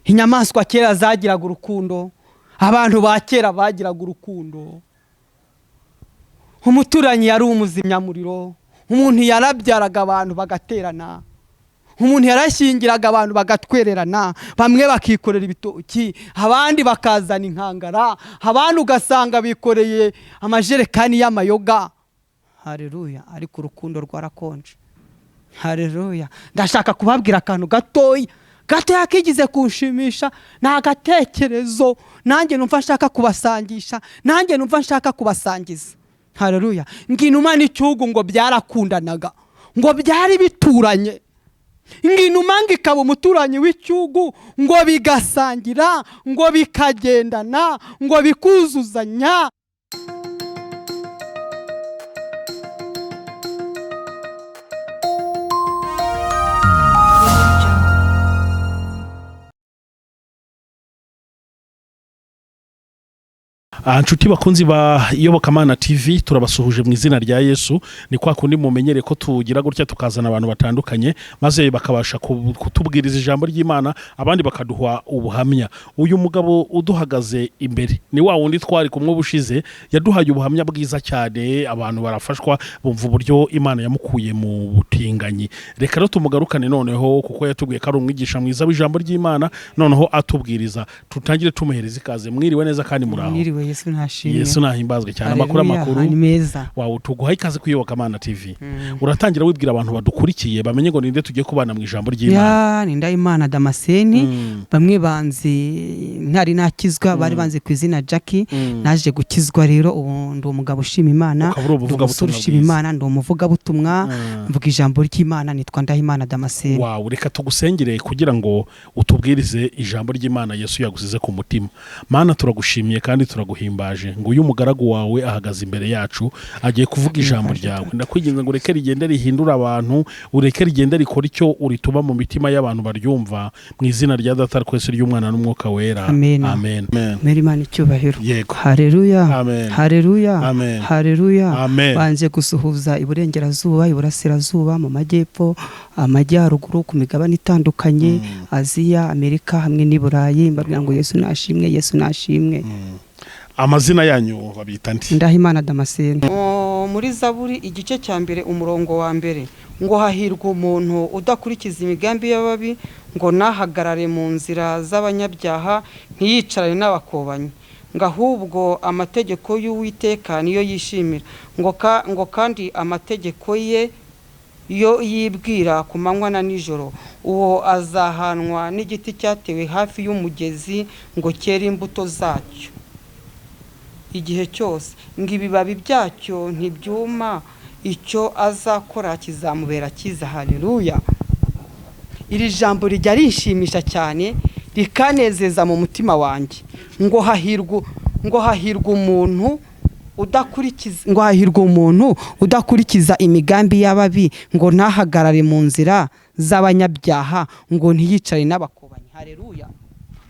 Inyamaswa kera zagiraga urukundo, abantu ba kera bagiraga urukundo. Umuturanyi yari umuzimyamuriro, umuntu yarabyaraga abantu bagaterana, umuntu yarashyingiraga abantu bagatwererana, bamwe bakikorera ibitoki, abandi bakazana inkangara, abandi ugasanga bikoreye amajerekani y'amayoga. Haleluya! Ariko urukundo rwarakonje. Haleluya! Ndashaka kubabwira akantu gatoya gatoya kigize kunshimisha, ni agatekerezo nanjye numva nshaka kubasangisha, nanjye numva nshaka kubasangiza. Haleluya! Ngo inuma n'icyugu ngo byarakundanaga, ngo byari bituranye. Ngo inuma ngo ikaba umuturanyi w'icyugu, ngo bigasangira, ngo bikagendana, ngo bikuzuzanya. Nshuti bakunzi ba Iyobokamana TV, turabasuhuje mu izina rya Yesu. Ni kwa kundi mumenyere ko tugira gutya tukazana abantu batandukanye maze bakabasha kutubwiriza ijambo ry'Imana, abandi bakaduha ubuhamya. Uyu mugabo uduhagaze imbere ni wa wundi twari kumwe ubushize, yaduhaye ubuhamya bwiza cyane, abantu barafashwa bumva uburyo Imana yamukuye mu butinganyi. Reka rero tumugarukane noneho, kuko yatubwiye ko ari umwigisha mwiza w'ijambo ry'Imana, noneho atubwiriza. Tutangire tumuhereza ikaze. Mwiriwe neza kandi muraho? Mwiriwe, Yesu nashimwe. Yesu nahimbazwe cyane. Amakuru amakuru ni meza. Wawe, tuguhaye ikaze ku Iyobokamana TV. Uratangira wibwira abantu badukurikiye bamenye ngo ninde tugiye kubana mu ijambo ry'Imana. Ya, ni Ndahimana Damascene. Bamwe banzi ntari nakizwa, bari banzi ku izina Jackie. Naje gukizwa rero, ubu ndi umugabo ushima Imana, Ukaba uri ndi umusore umuvugabutumwa ushima bwiza. Imana, ndi umuvugabutumwa, mvuga ijambo ry'Imana, nitwa Ndahimana Damascene. Wawe, reka tugusengere kugira ngo utubwirize ijambo ry'Imana Yesu yagusize ku mutima. Mana, turagushimiye kandi turaguhimbaje ngo uyu mugaragu wawe ahagaze imbere yacu agiye kuvuga ijambo ryawe. Ndakwinginze ngo ureke rigende rihindura abantu, ureke rigende rikora icyo urituma mu mitima y'abantu baryumva, mu izina rya Data twese, ry'Umwana n'Umwuka Wera. Amen. Amen. Amen. Mere Imana icyubahiro. Yego. Haleluya. Amen. Haleluya. Amen. Haleluya. Amen. Banje gusuhuza iburengerazuba, iburasirazuba, mu majyepfo, amajyaruguru, ku migabane itandukanye, Aziya, Amerika hamwe n'i Burayi, mbabwira ngo Yesu nashimwe, Yesu nashimwe. Amazina yanyu babita ndi? Ndahimana Damascene. Muri Zaburi igice cya mbere umurongo wa mbere, ngo hahirwa umuntu udakurikiza imigambi y'ababi, ngo nahagarare mu nzira z'abanyabyaha, ntiyicarane n'abakobanyi, ngo ahubwo amategeko y'Uwiteka niyo yishimira, ngo kandi amategeko ye yo yibwira ku manywa na nijoro. Uwo azahanwa n'igiti cyatewe hafi y'umugezi, ngo cyere imbuto zacyo igihe cyose, ngo ibibabi byacyo ntibyuma, icyo azakora kizamubera cyiza. Haleluya! Iri jambo rijya rinshimisha cyane, rikanezeza mu mutima wanjye, ngo hahirwa umuntu udakurikiza, ngo hahirwa umuntu udakurikiza imigambi y'ababi, ngo ntahagarare mu nzira z'abanyabyaha, ngo ntiyicare n'abakobanyi. Haleluya!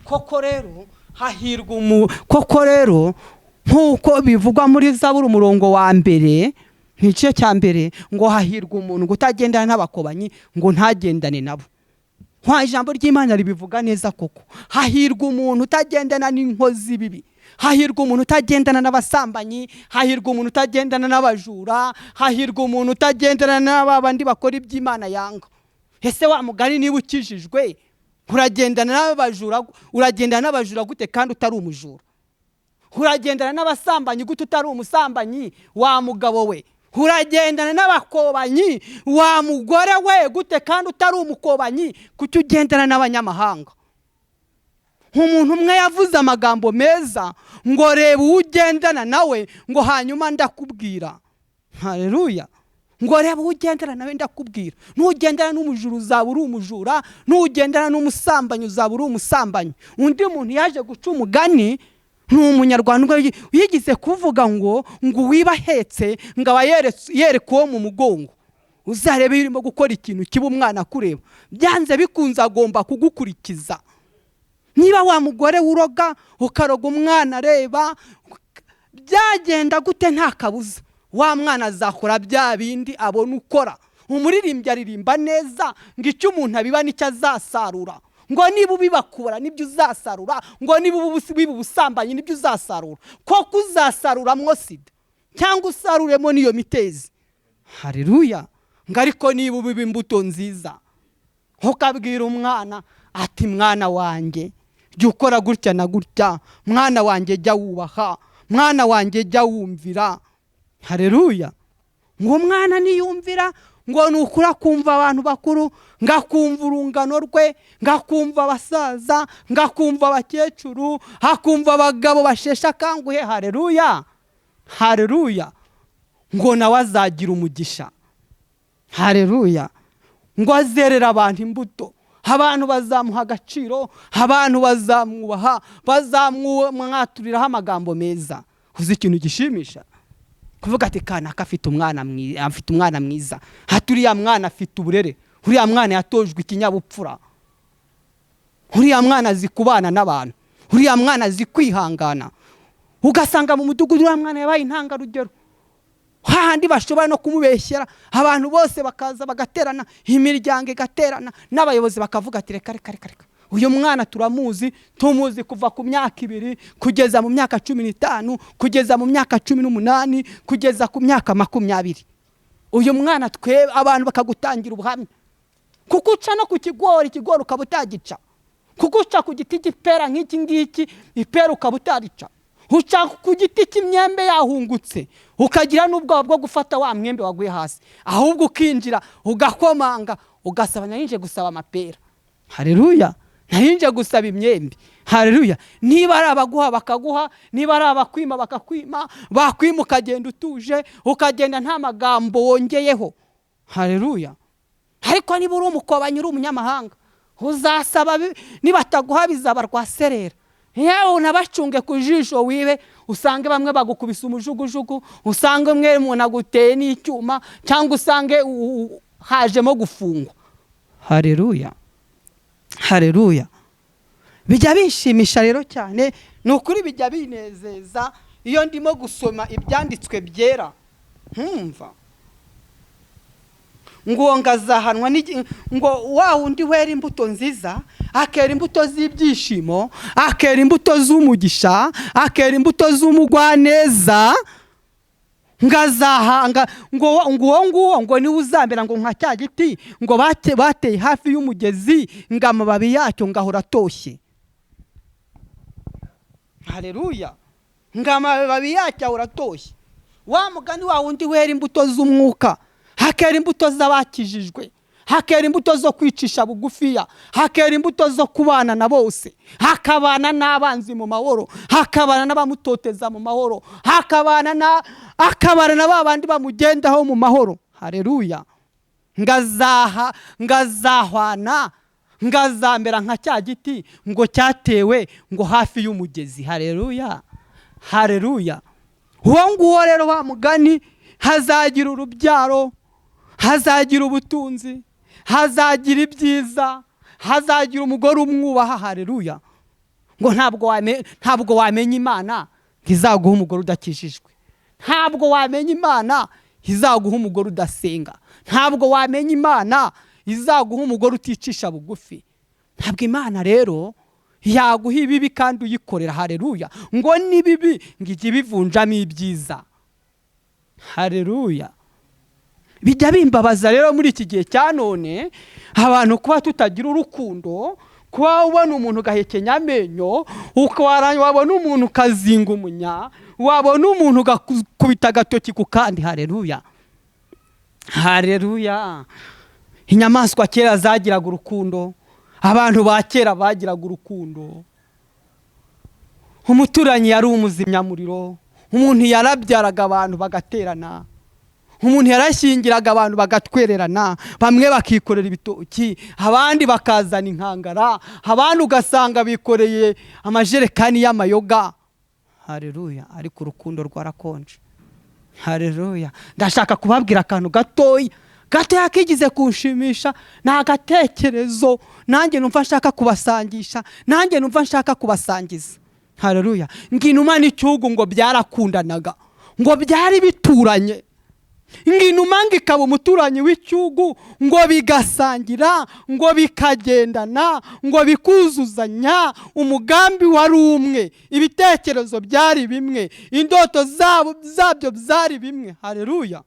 Koko rero hahirwa umu koko rero nk'uko bivugwa muri Zaburi umurongo wa mbere igice cya mbere, ngo hahirwa umuntu ngo utagendana n'abakobanyi, ngo ntagendane nabo. Nka ijambo ry'Imana ribivuga neza koko, hahirwa umuntu utagendana n'inkozi bibi, hahirwa umuntu utagendana n'abasambanyi, hahirwa umuntu utagendana n'abajura, hahirwa umuntu utagendana n'aba bandi bakora iby'Imana yanga. Ese wa mugani, niba ukijijwe uragendana n'abajura, uragendana n'abajura gute kandi utari umujura? Uragendana n'abasambanyi gute utari umusambanyi, wa mugabo we? Uragendana n'abakobanyi, wa mugore we, gute kandi utari umukobanyi? Kuki ugendana n'abanyamahanga? Umuntu umwe yavuze amagambo meza ngo reba uwo ugendana nawe, ngo hanyuma ndakubwira. Haleluya! Ngo reba uwo ugendana nawe ndakubwira. Nugendana n'umujura uzaba uri umujura, nugendana n'umusambanyi uzaba uri umusambanyi. Undi muntu yaje guca umugani, ni umunyarwanda yigize kuvuga ngo uwiba ahetse ngo aba yereka uwo mu mugongo. Uzarebe iyo urimo gukora ikintu kiba umwana akureba, byanze bikunze agomba kugukurikiza. Niba wa mugore uroga, ukaroga umwana areba, byagenda gute? Nta kabuza wa mwana azakora bya bindi abona ukora. Umuririmbyi aririmba neza ngo icyo umuntu abiba nicyo azasarura. Ngo niba ubibakura nibyo uzasarura, ngo niba ubiba ubusambanyi nibyo uzasarura. Koko uzasaruramwo sida cyangwa usaruremo n'iyo mitezi. Haleluya. Ngo ariko niba ubiba imbuto nziza, ukabwira umwana ati mwana wanjye jya ukora gutya na gutya, mwana wanjye jya wubaha, mwana wanjye jya wumvira. Haleluya. Ngo umwana niyumvira, ngo nukura akumva abantu bakuru, ngakumva urungano rwe, ngakumva abasaza, ngakumva abakecuru, hakumva abagabo basheshe akanguhe. Haleluya, haleluya. Ngo nawe azagira umugisha. Haleluya. Ngo azerera abantu imbuto, abantu bazamuha agaciro, abantu bazamwubaha, bazamwaturiraho amagambo meza. Uzi ikintu gishimisha? Kuvuga ati kanaka afite umwana mwiza, afite umwana mwiza, hati uriya mwana afite uburere, uriya mwana yatojwe ikinyabupfura, uriya mwana azi kubana n'abantu, uriya mwana azi kwihangana. Ugasanga mu mudugudu uriya mwana yabaye intangarugero, hahandi bashobora no kumubeshyera, abantu bose bakaza bagaterana, imiryango igaterana, n'abayobozi bakavuga ati reka reka reka reka, uyu mwana turamuzi, tumuzi kuva ku myaka 2 kugeza mu myaka 15, kugeza mu myaka 18, kugeza ku myaka 20. Uyu mwana twe abantu bakagutangira ubuhamya. Kuko uca no ku kigori, ikigori ukaba utagica. Kuko uca ku giti gipera nk'iki ngiki, ipera ukaba utarica. Uca ku giti cy'imyembe yahungutse, ukagira n'ubwoba bwo gufata wa mwembe waguye hasi, ahubwo ukinjira ugakomanga ugasaba, narinje gusaba amapera. Haleluya. Narinje gusaba imyembe. Haleluya. Niba ari abaguha bakaguha, niba ari abakwima bakakwima, bakwima ukagenda utuje, ukagenda nta magambo wongeyeho. Haleluya. Ariko niba uri umukobanyi, uri umunyamahanga, uzasaba nibataguha bizaba rwaserera. Yewe unabacunge ku jisho wibe, usange bamwe bagukubisa umujugujugu, usange umwe umuntu aguteye n'icyuma, cyangwa usange hajemo gufungwa. Haleluya. Haleluya. Bijya bishimisha rero cyane, ni ukuri bijya binezeza iyo ndimo gusoma ibyanditswe byera, nkumva ngo ngazahanwa ngo wa wundi wera imbuto nziza, akera imbuto z'ibyishimo, akera imbuto z'umugisha, akera imbuto z'umugwaneza, ngazahanga ngo uwo nguwo ngo niwe uzambera ngo nka cya giti ngo bateye hafi y'umugezi, ngo amababi yacyo ngahora atoshye. Haleluya. Ngo amababi yacyo ahora atoshye. Wa mugani wa wundi wera imbuto z'umwuka, hakera imbuto z'abakijijwe, hakera imbuto zo kwicisha bugufiya, hakera imbuto zo kubana na bose, hakabana n'abanzi mu mahoro, hakabana n'abamutoteza mu mahoro, hakabana na babandi bamugendaho mu mahoro. Haleluya. Ngazaha, ngazahwana, ngazambera nka cya giti ngo cyatewe ngo hafi y'umugezi. Haleluya. Haleluya. Uwo nguwo rero wa mugani hazagira urubyaro, hazagira ubutunzi, hazagira ibyiza, hazagira umugore umwubaha. Haleluya. Ngo ntabwo wamenya Imana ntizaguha umugore udakijijwe, ntabwo wamenya Imana izaguha umugore udasenga, ntabwo wamenya Imana izaguha umugore uticisha bugufi. Ntabwo Imana rero yaguha ibibi kandi uyikorera. Haleluya. Ngo ni bibi ngo ijye ibivunjamo ibyiza. Haleluya. Bijya bimbabaza rero muri iki gihe cya none, abantu kuba tutagira urukundo, kuba ubona umuntu ugahekenya amenyo, wabona umuntu ukazinga umunya, wabona umuntu ugakubita agatoki ku kandi. Haleluya. Haleluya. Inyamaswa kera zagiraga urukundo, abantu ba kera bagiraga urukundo. Umuturanyi yari umuzimyamuriro, umuntu yarabyaraga abantu bagaterana, umuntu yarashyingiraga abantu bagatwererana, bamwe bakikorera ibitoki, abandi bakazana inkangara, abandi ugasanga bikoreye amajerekani y'amayoga. Haleluya. Ariko urukundo rwarakonje. Haleluya. Ndashaka kubabwira akantu gatoya gatoya kigize kunshimisha, ni agatekerezo nanjye numva nshaka kubasangisha, nanjye numva nshaka kubasangiza. Haleluya. Ngo inuma n'icyugu ngo byarakundanaga, ngo byari bituranye. Ngo inuma ngo ikaba umuturanyi w'icyugu, ngo bigasangira, ngo bikagendana, ngo bikuzuzanya. Umugambi wari umwe, ibitekerezo byari bimwe, indoto zabo zabyo byari bimwe. Hareruya.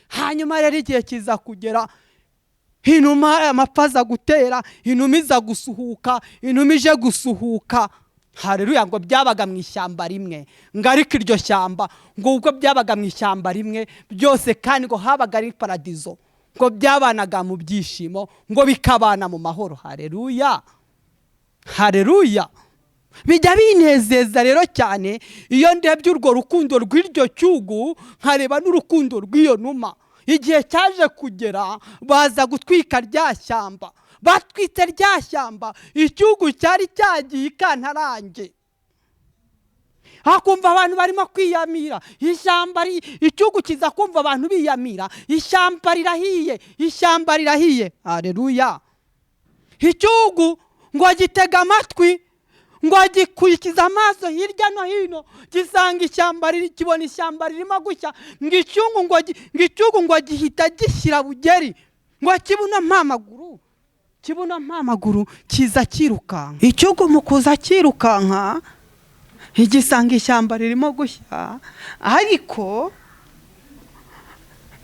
Hanyuma rero igihe kiza kugera, inuma amapfa aza gutera, inuma iza gusuhuka, inuma ije gusuhuka. Hareruya. Ngo byabaga mu ishyamba rimwe, ngo ariko iryo shyamba, ngo ubwo byabaga mu ishyamba rimwe byose, kandi ngo habaga ari paradizo, ngo byabanaga mu byishimo, ngo bikabana mu mahoro. Hareruya, hareruya. Bijya binezeza rero cyane iyo ndebye urwo rukundo rw'iryo cyugu, nkareba n'urukundo rw'iyo numa. Igihe cyaje kugera baza gutwika rya shyamba, batwitse rya shyamba, icyugu cyari cyagiye ikantarange. Hakumva abantu barimo kwiyamira ishyamba, icyugu kiza kumva abantu biyamira, ishyamba rirahiye, ishyamba rirahiye. Hareruya. Icyugu ngo gitega amatwi, ngo gikurikiza amaso hirya no hino, gisanga ishyamba riri, kibona ishyamba ririmo gushya. Ngo icyugu ngo gihita gishyira bugeri, ngo kibuna mpamaguru, kibuna mpamaguru, kiza cyirukanka. Icyugu mu kuza cyirukanka igisanga ishyamba ririmo gushya, ariko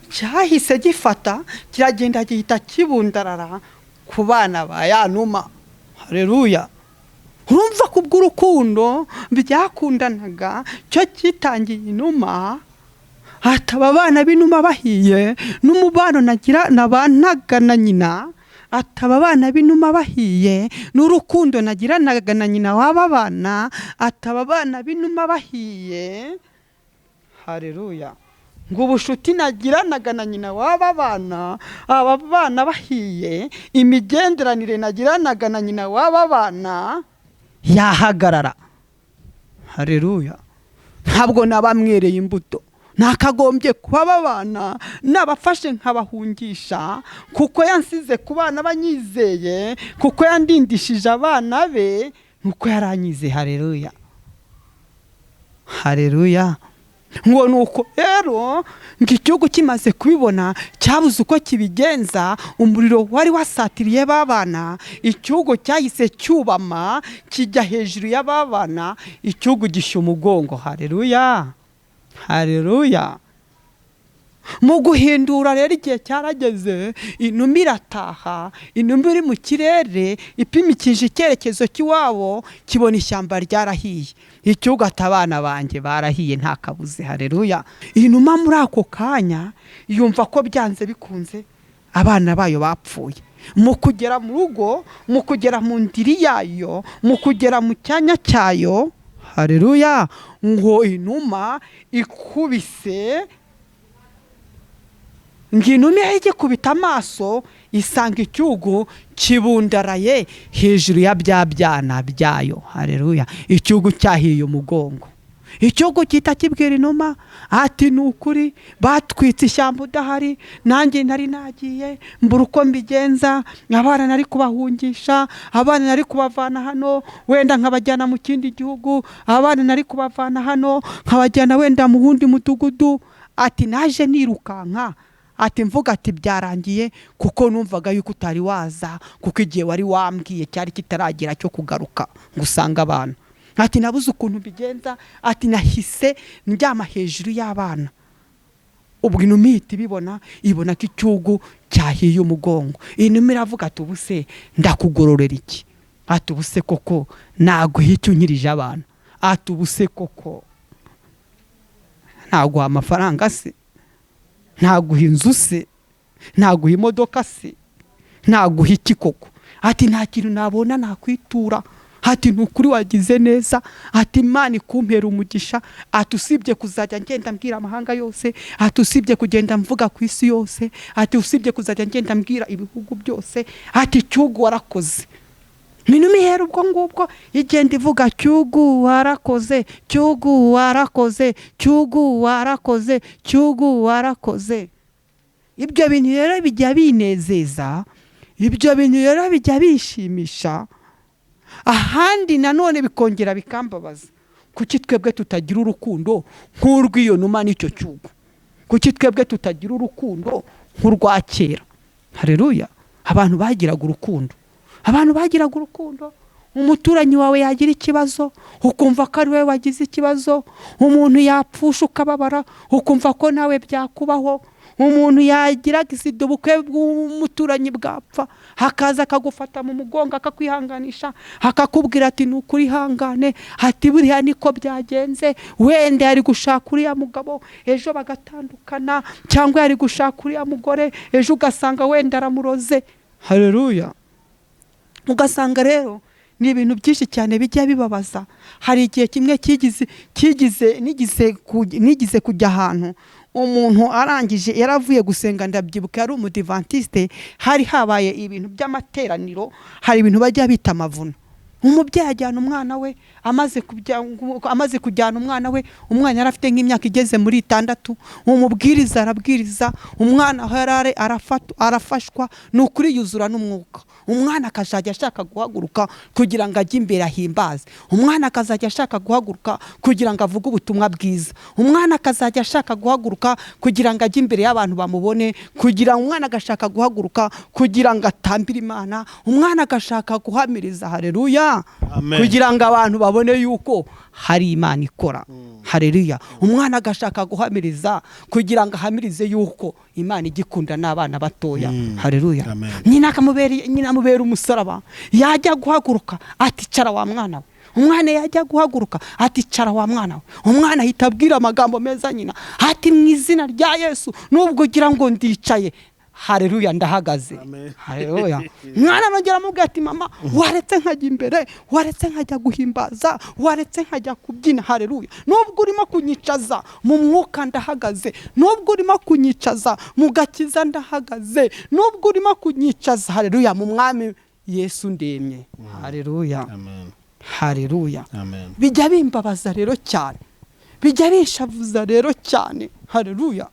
cyahise gifata kiragenda gihita kibundarara ku bana ba ya numa. Hareruya. Urumva kubw'urukundo byakundanaga, cyo cyitangiye inuma, ataba abana b'inuma bahiye, n'umubano nagira nabanaga na nyina, ataba abana b'inuma bahiye, n'urukundo nagiranaga na nyina w'aba bana, ataba abana b'inuma bahiye. Hareruya. Ngo ubushuti nagiranaga na nyina w'aba bana, aba bana bahiye, imigenderanire nagiranaga na nyina w'aba bana yahagarara. Hareruya. Ntabwo nabamwereye imbuto, nakagombye kuba babana nabafashe nkabahungisha, kuko yansize ku bana banyizeye, kuko yandindishije abana be, nuko yaranyizeye. Hareruya, hareruya. Ngo nuko rero ngo igihugu kimaze kubibona cyabuze uko kibigenza, umuriro wari wasatiriye babana, igihugu cyahise cyubama kijya hejuru y'ababana, igihugu gishya umugongo. Hareruya, hareruya. Mu guhindura rero igihe cyarageze, inuma irataha, inuma iri mu kirere ipimikije icyerekezo cy'iwabo, kibona ishyamba ryarahiye, icyugu ati abana banjye barahiye nta kabuze. Hareruya. Inuma muri ako kanya yumva ko byanze bikunze abana bayo bapfuye. Mu kugera mu rugo, mu kugera mu ndiri yayo, mu kugera mu cyanya cyayo, hareruya, ngo inuma ikubise, ngo inuma igikubita amaso isanga icyugu kibundaraye hejuru ya bya byana byayo. Hareruya. Icyugu cyahiye umugongo. Icyugu gihita kibwira inuma ati ni ukuri batwitse ishyamba udahari, nanjye nari nagiye mbura uko mbigenza, abana nari kubahungisha, abana nari kubavana hano wenda nkabajyana mu kindi gihugu, abana nari kubavana hano nkabajyana wenda mu wundi mudugudu. Ati naje nirukanka, ati mvuga ati byarangiye, kuko numvaga yuko utari waza, kuko igihe wari wambwiye cyari kitaragera cyo kugaruka ngo usange abana. Ati nabuze ukuntu mbigenza, ati nahise ndyama hejuru y'abana. Ubwo inuma ihita ibibona, ibona ko icyugu cyahiye umugongo. Inuma iravuga ati ubu se ndakugororera iki? Ati ubu se koko naguha icyo unkirije abana? Ati ubu se koko naguha amafaranga se? Naguha inzu se? Naguha imodoka se? Naguha iki koko? Ati nta kintu nabona nakwitura. Ati ni ukuri wagize neza. Ati Imana ikumpera umugisha. Ati usibye kuzajya ngenda mbwira amahanga yose, ati usibye kugenda mvuga ku isi yose, ati usibye kuzajya ngenda mbwira ibihugu byose, ati cyugu warakoze. Inuma ihera ubwo ngubwo igenda ivuga cyugu warakoze, cyugu warakoze, cyugu warakoze, cyugu warakoze. Ibyo bintu rero bijya binezeza, ibyo bintu rero bijya bishimisha, ahandi nanone bikongera bikambabaza. Kuki twebwe tutagira urukundo nk'urw'iyo numa n'icyo cyugu? Kuki twebwe tutagira urukundo nk'urwa kera? Haleluya. Abantu bagiraga urukundo, abantu bagiraga urukundo. Umuturanyi wawe yagira ikibazo ukumva ko ari wowe wagize ikibazo, umuntu yapfusha ukababara ukumva ko nawe byakubaho, umuntu yagira agisida ubukwe bw'umuturanyi bwapfa hakaza akagufata mu mugongo akakwihanganisha, akakubwira ati ni ukuri ihangane, ati buriya niko byagenze, wenda yari gushaka uriya mugabo ejo bagatandukana, cyangwa yari gushaka uriya mugore ejo ugasanga wenda aramuroze. Haleluya. Ugasanga rero ni ibintu byinshi cyane bijya bibabaza. Hari igihe kimwe kigize kigize nigeze kujya ahantu, umuntu arangije yaravuye gusenga, ndabyibuka yari umudivantiste, hari habaye ibintu by'amateraniro, hari ibintu bajya bita amavuno. Umubyeyi ajyana umwana we, amaze kujyana umwana we, umwana yari afite nk'imyaka igeze muri 6, umubwiriza arabwiriza, umwana aho yari ari arafashwa, ni ukuri yuzura n'umwuka. Umwana akazajya ashaka guhaguruka kugira ngo ajye imbere ahimbaze, umwana akazajya ashaka guhaguruka kugira ngo avuge ubutumwa bwiza, umwana akazajya ashaka guhaguruka kugira ngo ajye imbere y'abantu bamubone, kugira ngo umwana agashaka guhaguruka kugira ngo atambire Imana, umwana agashaka guhamiriza. Haleluya. Amen. Kugira ngo abantu babone yuko hari Imana ikora. Haleluya. Umwana agashaka guhamiriza kugira ngo ahamirize yuko Imana igikunda n'abana batoya. Haleluya. Amen. Nyina amubera umusaraba, yajya guhaguruka ati cara wa mwana we. Umwana yajya guhaguruka ati cara wa mwana we. Umwana ahita abwira amagambo meza nyina ati mu izina rya Yesu nubwo ugira ngo ndicaye, haleluya, ndahagaze. Haleluya. Mwana nongera amubwira ati mama, waretse nkajya imbere, waretse nkajya guhimbaza, waretse nkajya kubyina. Haleluya. Nubwo urimo kunyicaza mu mwuka ndahagaze, nubwo urimo kunyicaza mu gakiza ndahagaze, nubwo urimo kunyicaza, haleluya, mu mwami Yesu ndemye. Haleluya. Amen. Haleluya. Amen. Bijya bimbabaza rero cyane, bijya bishavuza rero cyane. Haleluya.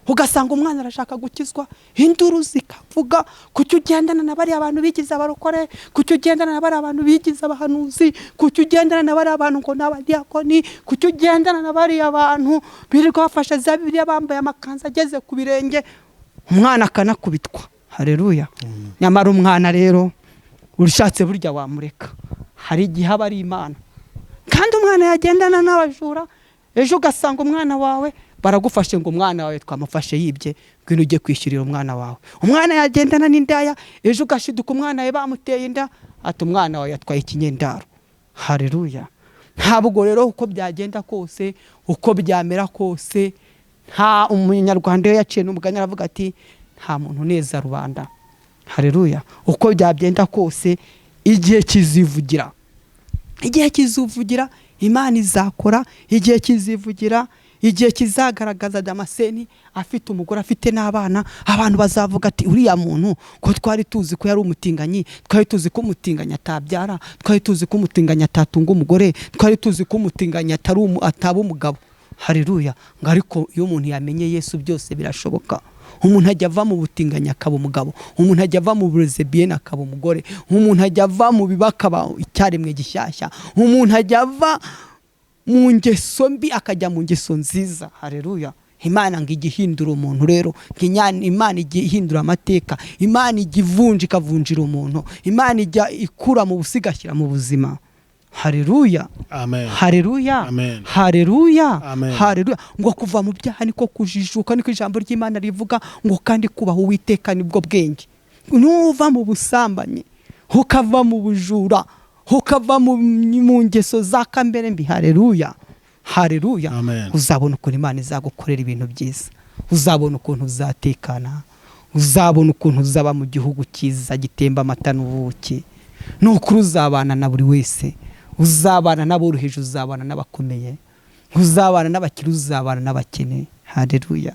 Ugasanga umwana arashaka gukizwa, induru zikavuga, kuki ugendana na bariya abantu bigize abarokore, kuki ugendana na bariya abantu bigize abahanuzi, kuki ugendana na bariya abantu ngo n'abadiyakoni, kuki ugendana na bariya bantu birirwa bafashe za Bibiliya bambaye amakanzu ageze ku birenge, umwana akanakubitwa. Haleluya. Nyamara umwana rero urushatse burya wamureka, hari igihe aba ari Imana. Kandi umwana yagendana n'abajura, ejo ugasanga umwana wawe baragufashe ngo umwana wawe twamufashe yibye, ngwino ujye kwishyurira umwana wawe. Umwana yagendana n'indaya, ejo ugashiduka umwana wawe bamuteye inda, ati umwana wawe yatwaye ikinyendaro. Haleluya. Ntabwo rero uko byagenda kose, uko byamera kose, nta umunyarwanda iyo yaciye n'umugani aravuga ati nta muntu uneza rubanda. Haleluya. Uko byagenda kose, igihe kizivugira, igihe kizivugira, Imana izakora, igihe kizivugira, igihe kizagaragaza Damascene afite umugore afite n'abana, abantu bazavuga ati uriya muntu ko twari tuzi ko yari umutinganyi, twari tuzi ko umutinganyi atabyara, twari tuzi ko umutinganyi atatunga umugore, twari tuzi ko umutinganyi ataba umugabo. Haleluya. Ngo ariko iyo umuntu yamenye Yesu byose birashoboka. Umuntu ajya ava mu butinganyi akaba umugabo, umuntu ajya ava mu burezebiyene akaba umugore, umuntu ajya ava mu biba akaba icyaremwe gishyashya, umuntu ajya ava mu ngeso mbi akajya mu ngeso nziza. Haleluya. Imana ngo ijye ihindura umuntu rero, Imana ijye ihindura amateka, Imana ijya ivunja ikavunjira umuntu, Imana ijya ikura mu busigashyira mu buzima. Haleluya. Amen. Haleluya. Amen. Haleluya. Amen. Haleluya. Ngo kuva mu byaha niko kujijuka, niko ijambo ry'Imana rivuga, ngo kandi kubaha Uwiteka nibwo bwenge. Nuva mu busambanyi, ukava mu bujura, ukava mu ngeso za kamere mbi. Haleluya. Haleluya. Amen. Uzabona ukuntu Imana izagukorera ibintu byiza, uzabona ukuntu uzatekana, uzabona ukuntu uzaba mu gihugu cyiza gitemba amata n'ubuki. Nukuri uzabana na buri wese, uzabana n'aboroheje, uzabana n'abakomeye, uzabana n'abakire, uzabana n'abakene. Haleluya.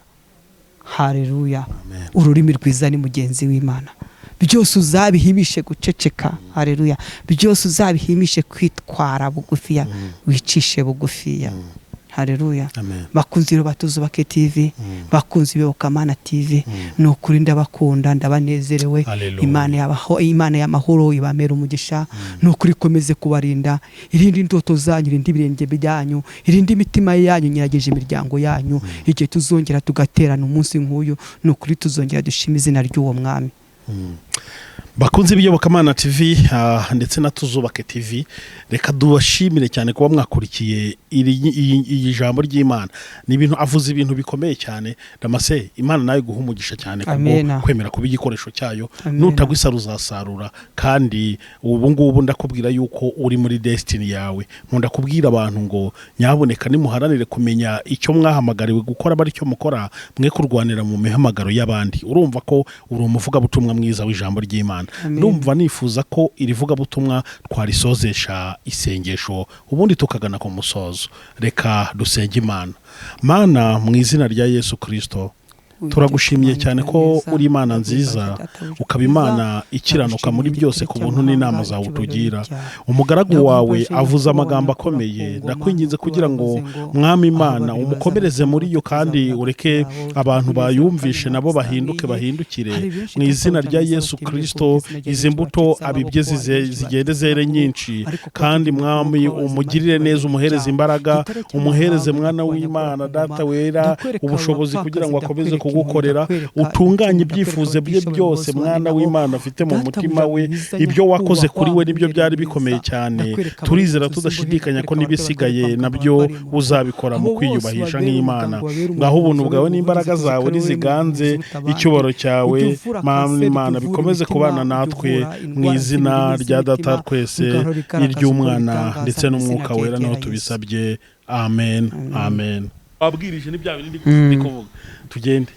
Haleluya. Ururimi rwiza ni mugenzi w'Imana. Byose uzabihimishe guceceka. Haleluya. Byose uzabihimishe kwitwara bugufiya, wicishe bugufiya. Haleluya. Amen. Bakunzi rero Batuzubake TV, bakunzi b'Iyobokamana TV, ni ukuri ndabakunda, ndabanezerewe. Haleluya. Imana yabaho, Imana y'amahoro ibamera umugisha. Ni ukuri ikomeze kubarinda, irinde indoto zanyu, irinde ibirenge byanyu, irinde imitima yanyu, nyirageje imiryango yanyu. Igihe tuzongera tugaterana umunsi nk'uyu, ni ukuri tuzongera dushima izina ry'uwo mwami. Bakunze b'Iyobokamana TV ndetse na Tuzubake TV, reka dubashimire cyane kuba mwakurikiye iyi jambo ry'Imana. Ni ibintu avuze, ibintu bikomeye cyane. Damase, Imana nawe guha umugisha cyane kubwo Amena. kwemera kuba igikoresho cyayo. Amena. Nutagwa isaro uzasarura, kandi ubu ngubu ndakubwira yuko uri muri destiny yawe. Nkunda kubwira abantu ngo nyaboneka nimuharanire kumenya icyo mwahamagariwe gukora, bari cyo mukora, mwe kurwanira mu mihamagaro y'abandi. Urumva ko uri umuvugabutumwa mwiza w'ijambo ry'Imana. Amen. Ndumva nifuza ko iri vugabutumwa twarisozesha isengesho, ubundi tukagana ku musozo. Reka dusenge Imana. Mana, mu izina rya Yesu Kirisito, turagushimiye cyane ko uri Imana nziza, ukaba Imana ikiranuka muri byose ku buntu n'inama zawe utugira. Umugaragu wawe avuze amagambo akomeye. Ndakwinginze kugira ngo, Mwami Imana, umukomereze muri yo, kandi ureke abantu bayumvishe nabo bahinduke, bahindukire mu izina rya Yesu Kirisito. Izi mbuto abibye zigende zere nyinshi, kandi Mwami umugirire neza, umuhereze imbaraga, umuhereze, Mwana w'Imana, Data wera, ubushobozi kugira ngo akomeze kugukorera. Utunganye ibyifuzo bye byose, Mwana w'Imana, afite mu mutima we. Ibyo wakoze kuri we nibyo byari bikomeye cyane. Turizera tudashidikanya ko n'ibisigaye nabyo uzabikora mu kwiyubahisha nk'Imana. Ngaho ubuntu bwawe n'imbaraga zawe niziganze, icyubahiro cyawe, Mwami Imana, bikomeze kubana natwe, mu izina rya Data twese, iry'Umwana ndetse n'Umwuka Wera niho tubisabye. Amen, amen. Wabwirije ni bya bindi ndi kuvuga, tugende.